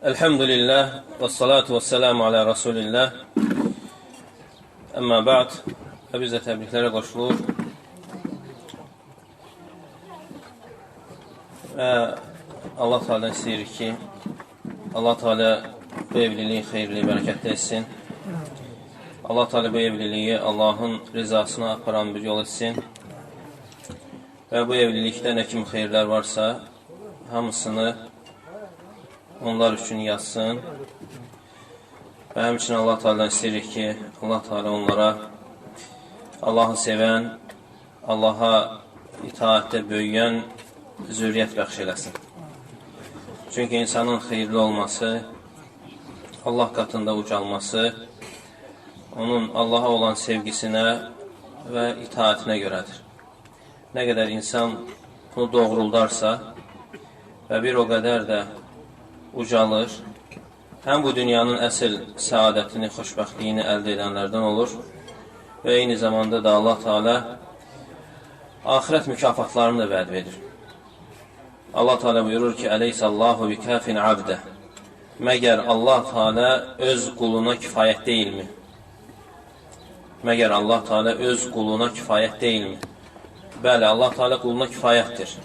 Elhamdülillah və salatu və selamu alə Rasulillah. Əmmə ba'd, və biz də təbriklərə qoşulur. Və Allah Teala'dan istəyirik ki, Allah Teala bu evliliyi xeyirli, bərəkətli etsin. Allah Teala bu evliliyi Allahın rizasına aparan bir yol etsin. Və bu evlilikdə nə kimi xeyirlər varsa, hamısını onlar üçün yazsın. Və həmçinin Allah Teala'dan istəyirik ki, Allah Teala onlara Allahı sevən, Allaha itaətdə böyüyən zürriyyət bəxş eləsin. Çünki insanın xeyirli olması, Allah qatında ucalması, onun Allaha olan sevgisinə və itaətinə görədir. Nə qədər insan bunu doğruldarsa və bir o qədər də ucalır, həm bu dünyanın əsl səadətini, xoşbəxtliyini əldə edənlərdən olur və eyni zamanda da Allah Teala axirət mükafatlarını da vəd verir. Allah Teala buyurur ki, Əleyhissallahu bikafin abdə. Məgər Allah Teala öz quluna kifayət deyilmi? Məgər Allah Teala öz quluna kifayət deyilmi? Bəli, Allah Teala quluna kifayətdir.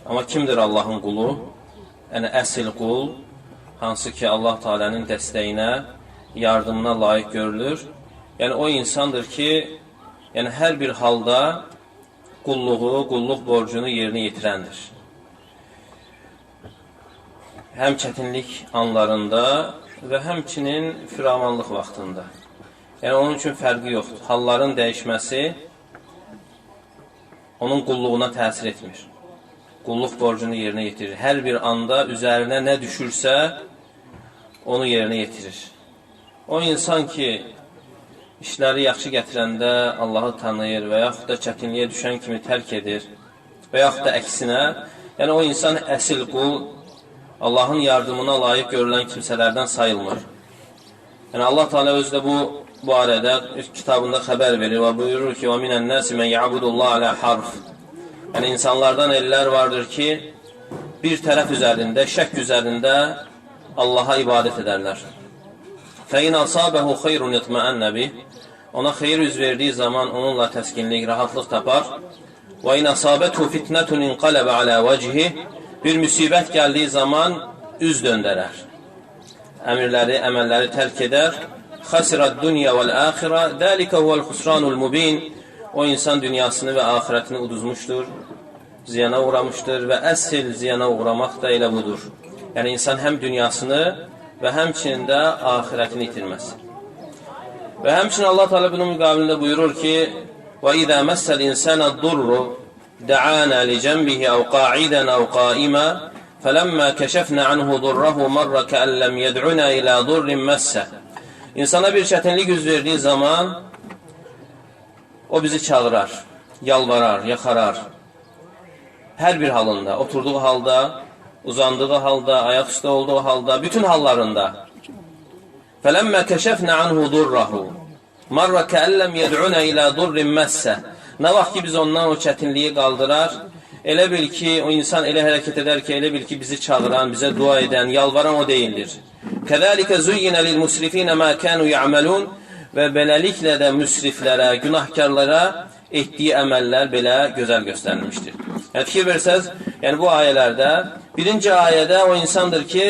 Amma kimdir Allahın qulu? Yəni əsl qul, hansı ki Allah Teala'nın dəstəyinə, yardımına layiq görülür. Yəni o insandır ki, yəni hər bir halda qulluğu, qulluq borcunu yerinə yetirəndir. Həm çətinlik anlarında və həmçinin firavanlıq vaxtında. Yəni onun üçün fərqi yoxdur. Halların dəyişməsi onun qulluğuna təsir etmir. Qulluq borcunu yerinə yetirir. Hər bir anda üzərinə nə düşürsə, onu yerinə yetirir. O insan ki, işləri yaxşı gətirəndə Allahı tanıyır və yaxud da çətinliyə düşən kimi tərk edir və yaxud da əksinə, yəni o insan əsil qul, Allahın yardımına layiq görülən kimsələrdən sayılmır. Yəni Allah Teala özü də bu barədə kitabında xəbər verir və buyurur ki: "Və minən-nasi men ya'budullah alə harf." Yəni insanlardan ellər vardır ki, bir tərəf üzərində, şək üzərində Allaha ibadət edərlər. Fəin asabəhu xeyrun itma'anna bih. Ona xeyir üz verdiyi zaman onunla təskinlik, rahatlıq tapar. Və in asabəthu fitnetun inqalaba alə vecihi. Bir müsibət gəldiyi zaman üz döndərər. Əmirləri, əməlləri tərk edər. Xəsirəd dünya vəl-axirə. Zəlikə huvəl xusranul mubin. O insan dünyasını və axirətini uduzmuşdur, ziyana uğramışdır və əsl ziyana uğramaq da elə budur. Yəni insan həm dünyasını və həmçinin də axirətini itirməz. Və həmçinin Allah Teala bunun müqabilində buyurur ki: "Və izə məssəl insana durru da'ana li cənbihi əv qa'idən əv qaima fələmmə kəşəfnə anhu durrahu marra kəən ləm yed'una ilə durrin məssə." İnsana bir çətinlik üz verdiyi zaman o bizi çağırar, yalvarar, yaxarar. Hər bir halında, oturduğu halda, uzandığı halda, ayaq üstə olduğu halda, bütün hallarında. Fələmmə kəşəfnə anhu durrahu marra kəən ləm yed'una ilə durrin məssə. Nə vaxt ki biz ondan o çətinliyi qaldırar, elə bil ki, o insan elə hərəkət edər ki, elə bil ki, bizi çağıran, bizə dua edən, yalvaran o deyildir. Kəzəlikə zuyyinə lil musrifinə mə kənu ya'malun. Və beləliklə də müsriflərə, günahkarlara etdiyi əməllər belə gözəl göstərilmişdir. Yəni fikir versəz, yəni bu ayələrdə birinci ayədə o insandır ki,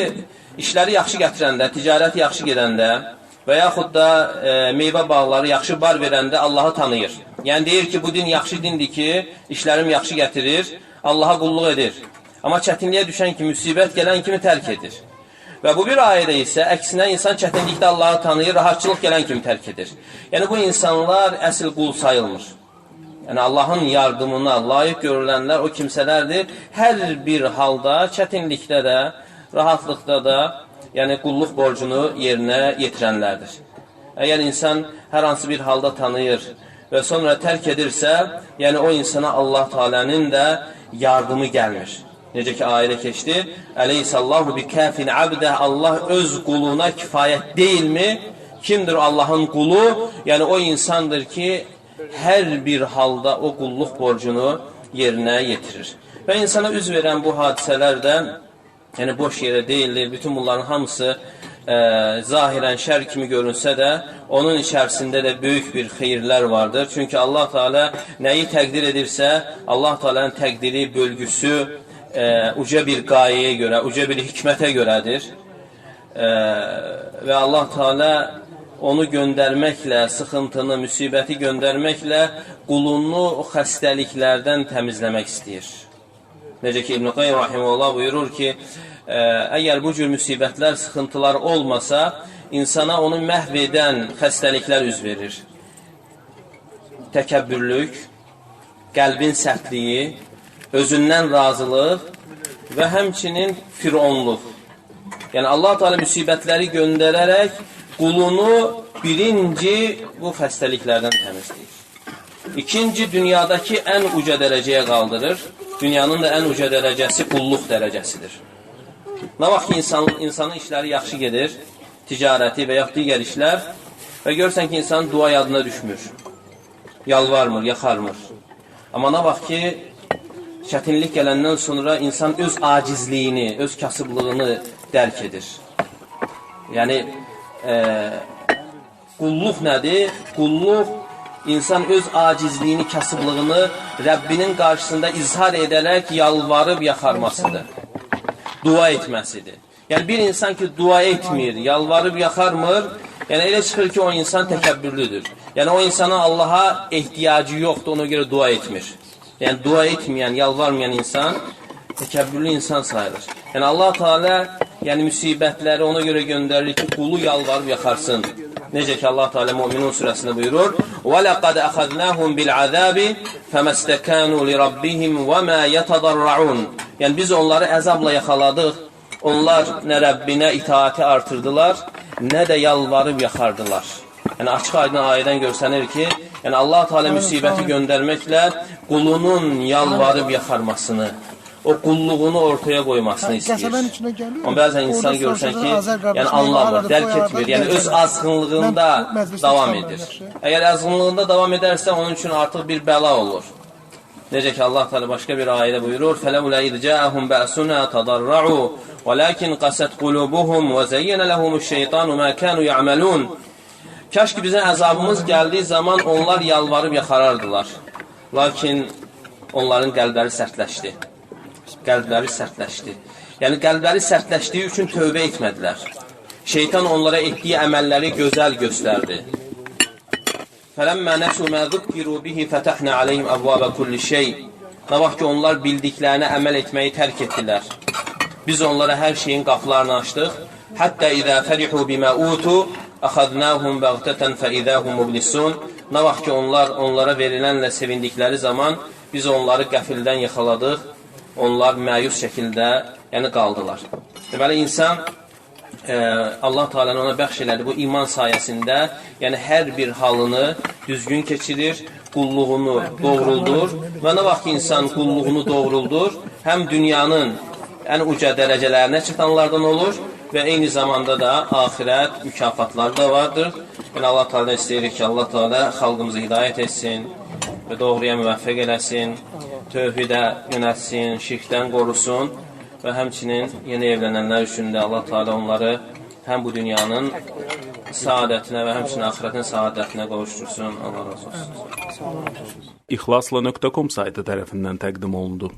işləri yaxşı gətirəndə, ticarət yaxşı gedəndə və yaxud da meyvə bağları yaxşı bar verəndə Allahı tanıyır. Yəni deyir ki, bu din yaxşı dindir ki, işlərim yaxşı gətirir, Allaha qulluq edir. Amma çətinliyə düşən kimi, müsibət gələn kimi tərk edir. Və bu bir ayədə isə əksinə insan çətinlikdə Allahı tanıyır, rahatçılıq gələn kimi tərk edir. Yəni bu insanlar əsl qul sayılmır. Yəni Allahın yardımına layiq görülənlər o kimsələrdir. Hər bir halda, çətinlikdə də, rahatlıqda da, yəni qulluq borcunu yerinə yetirənlərdir. Əgər insan hər hansı bir halda tanıyır və sonra tərk edirsə, yəni o insana Allah Teala'nın da yardımı gəlmir. Necə ki ayədə keçdi, Əleyhissallahu bikafin abdə, Allah öz quluna kifayət deyilmi? Kimdir Allahın qulu? Yəni o insandır ki, hər bir halda o qulluq borcunu yerinə yetirir. Və insana üz verən bu hadisələr də Yəni boş yerə deyildir. Bütün bunların hamısı zahirən şər kimi görünsə də, onun içərisində də böyük bir xeyirlər vardır. Çünki Allah Teala nəyi təqdir edirsə, Allah Teala'nın təqdiri, bölgüsü uca bir qayəyə görə, uca bir hikmətə görədir. Və Allah Teala onu göndərməklə, sıxıntını, müsibəti göndərməklə qulunu o xəstəliklərdən təmizləmək istəyir. Necə ki, İbn-i Qayyim rahimehullah buyurur ki, əgər bu cür müsibətlər, sıxıntılar olmasa, insana onu məhv edən xəstəliklər üz verir. Təkəbbürlük, qəlbin sərtliyi, özündən razılıq və həmçinin fironluq. Yəni, Allah Teala müsibətləri göndərərək qulunu birinci bu xəstəliklərdən təmizləyir. İkinci, dünyadakı ən uca dərəcəyə qaldırır. Dünyanın da ən uca dərəcəsi qulluq dərəcəsidir. Nə vaxt ki, insanın işləri yaxşı gedir, ticarəti və yaxud digər işlər və görürsən ki, insanın dua yadına düşmür, yalvarmır, yaxarmır. Amma nə vaxt ki, çətinlik gələndən sonra insan öz acizliyini, öz kasıblığını dərk edir. Yəni, qulluq nədir? Qulluq, insan öz acizliyini, kasıblığını Rəbbinin qarşısında izhar edərək yalvarıb yaxarmasıdır. Dua etməsidir. Yəni, bir insan ki, dua etmir, yalvarıb yaxarmır, yəni elə çıxır ki, o insan təkəbbürlüdür. Yəni, o insanın Allaha ehtiyacı yoxdur, ona görə dua etmir. Yəni, dua etməyən, yalvarmayan insan təkəbbürlü insan sayılır. Yəni, Allah Teala yəni, müsibətləri ona görə göndərir ki, qulu yalvarıb yaxarsın. Necə ki, Allah Teala Müminun surəsində buyurur: "Və laqad əxəznəhum bil-əzəbi fəməstəkanu li-rabbihim və ma yetadarraun." Yəni biz onları əzabla yaxaladıq. Onlar nə Rəbbinə itaəti artırdılar, nə də yalvarıb yaxardılar. Yəni açıq-aydın ayədən görsənir ki, yəni Allah Teala müsibəti göndərməklə qulunun yalvarıb yaxarmasını, o qulluğunu ortaya qoymasını istəyir. Amma bəzən insan görürsən ki, yəni anlamır, dərk etmir, yəni öz azğınlığında davam edir. Əgər azğınlığında davam edərsə, onun üçün artıq bir bəla olur. Necə ki, Allah Teala başqa bir ayədə buyurur: "Fələulə iz cəəhum bə'suna tadarra'u, vəlakin qasat qulubuhum və zeyyənə ləhumuş-şeytanu ma kanu ya'malun." Kaş ki bizə əzabımız gəldiyi zaman onlar yalvarıb yaxarardılar. Lakin onların qəlbləri sərtləşdi. Qəlbləri sərtləşdi. Yəni qəlbləri sərtləşdiyi üçün tövbə etmədilər. Şeytan onlara etdiyi əməlləri gözəl göstərdi. Fələmmə nəsu mə zukkiru bihi fətəhnə aleyhim əbvabə kulli şey. Nə vaxt ki onlar bildiklərinə əməl etməyi tərk etdilər. Biz onlara hər şeyin qapılarını açdıq. Həttə izə fərihu bimə utu əxəznəhum bəğtətən fəizəhum mublisun. Nə vaxt ki onlar onlara verilənlə sevindikləri zaman biz onları qəfildən yaxaladıq. Onlar məyus şəkildə yəni qaldılar. Deməli insan Allah Teala'nın ona bəxş elədi bu iman sayəsində, yəni hər bir halını düzgün keçirir, qulluğunu doğruldur və nə vaxt ki insan qulluğunu doğruldur, həm dünyanın ən uca dərəcələrinə çatanlardan olur və eyni zamanda da axirət mükafatları da vardır. Yəni Allah Teala istəyirik ki, Allah Teala xalqımızı hidayət etsin və doğruya müvəffəq eləsin, tövhidə yönəltsin, şirkdən qorusun və həmçinin yeni evlənənlər üçün də Allah Teala onları həm bu dünyanın saadətinə və həmçinin axirətin saadətinə qovuştursun. Allah razı olsun. İhlasla.com saytı tərəfindən təqdim olundu.